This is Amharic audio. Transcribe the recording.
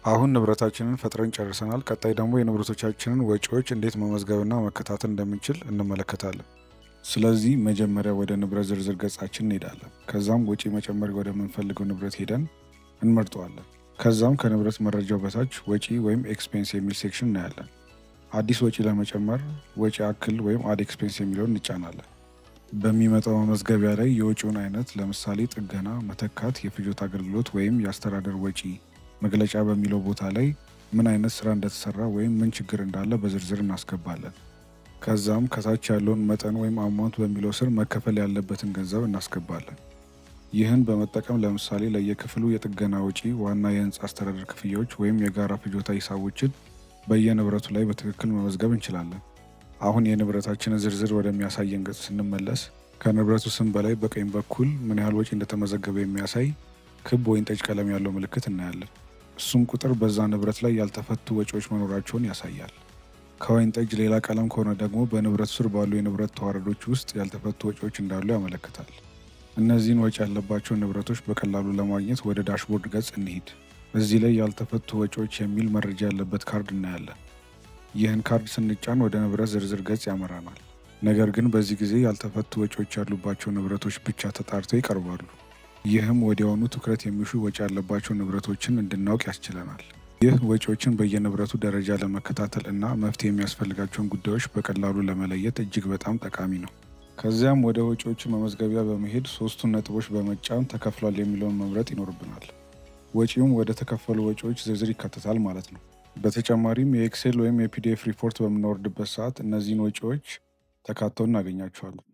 አሁን ንብረታችንን ፈጥረን ጨርሰናል። ቀጣይ ደግሞ የንብረቶቻችንን ወጪዎች እንዴት መመዝገብና መከታተል እንደምንችል እንመለከታለን። ስለዚህ መጀመሪያ ወደ ንብረት ዝርዝር ገጻችን እንሄዳለን። ከዛም ወጪ መጨመር ወደምንፈልገው ንብረት ሄደን እንመርጠዋለን። ከዛም ከንብረት መረጃው በታች ወጪ ወይም expense የሚል section እናያለን። አዲስ ወጪ ለመጨመር ወጪ አክል ወይም add expense የሚለውን እንጫናለን። በሚመጣው መመዝገቢያ ላይ የወጪውን አይነት፣ ለምሳሌ ጥገና፣ መተካት፣ የፍጆታ አገልግሎት ወይም የአስተዳደር ወጪ መግለጫ በሚለው ቦታ ላይ ምን አይነት ስራ እንደተሰራ ወይም ምን ችግር እንዳለ በዝርዝር እናስገባለን። ከዛም ከታች ያለውን መጠን ወይም amount በሚለው ስር መከፈል ያለበትን ገንዘብ እናስገባለን። ይህን በመጠቀም ለምሳሌ ለየክፍሉ የጥገና ወጪ፣ ዋና የህንፃ አስተዳደር ክፍያዎች ወይም የጋራ ፍጆታ ሂሳቦችን በየንብረቱ ላይ በትክክል መመዝገብ እንችላለን። አሁን የንብረታችንን ዝርዝር ወደሚያሳየን ገጽ ስንመለስ ከንብረቱ ስም በላይ በቀኝ በኩል ምን ያህል ወጪ እንደተመዘገበ የሚያሳይ ክብ ወይን ጠጅ ቀለም ያለው ምልክት እናያለን። እሱም ቁጥር በዛ ንብረት ላይ ያልተፈቱ ወጪዎች መኖራቸውን ያሳያል። ከወይን ጠጅ ሌላ ቀለም ከሆነ ደግሞ በንብረት ስር ባሉ የንብረት ተዋረዶች ውስጥ ያልተፈቱ ወጪዎች እንዳሉ ያመለክታል። እነዚህን ወጪ ያለባቸውን ንብረቶች በቀላሉ ለማግኘት ወደ dashboard ገጽ እንሂድ። እዚህ ላይ ያልተፈቱ ወጪዎች የሚል መረጃ ያለበት ካርድ እናያለን። ይህን ካርድ ስንጫን ወደ ንብረት ዝርዝር ገጽ ያመራናል። ነገር ግን በዚህ ጊዜ ያልተፈቱ ወጪዎች ያሉባቸው ንብረቶች ብቻ ተጣርተው ይቀርባሉ። ይህም ወዲያውኑ ትኩረት የሚሹ ወጪ ያለባቸው ንብረቶችን እንድናውቅ ያስችለናል። ይህ ወጪዎችን በየንብረቱ ደረጃ ለመከታተል እና መፍትሄ የሚያስፈልጋቸውን ጉዳዮች በቀላሉ ለመለየት እጅግ በጣም ጠቃሚ ነው። ከዚያም ወደ ወጪዎቹ መመዝገቢያ በመሄድ ሶስቱን ነጥቦች በመጫን ተከፍሏል የሚለውን መምረጥ ይኖርብናል። ወጪውም ወደ ተከፈሉ ወጪዎች ዝርዝር ይካተታል ማለት ነው። በተጨማሪም የ Excel ወይም የ PDF ሪፖርት በምናወርድበት ሰዓት እነዚህን ወጪዎች ተካተው እናገኛቸዋለን።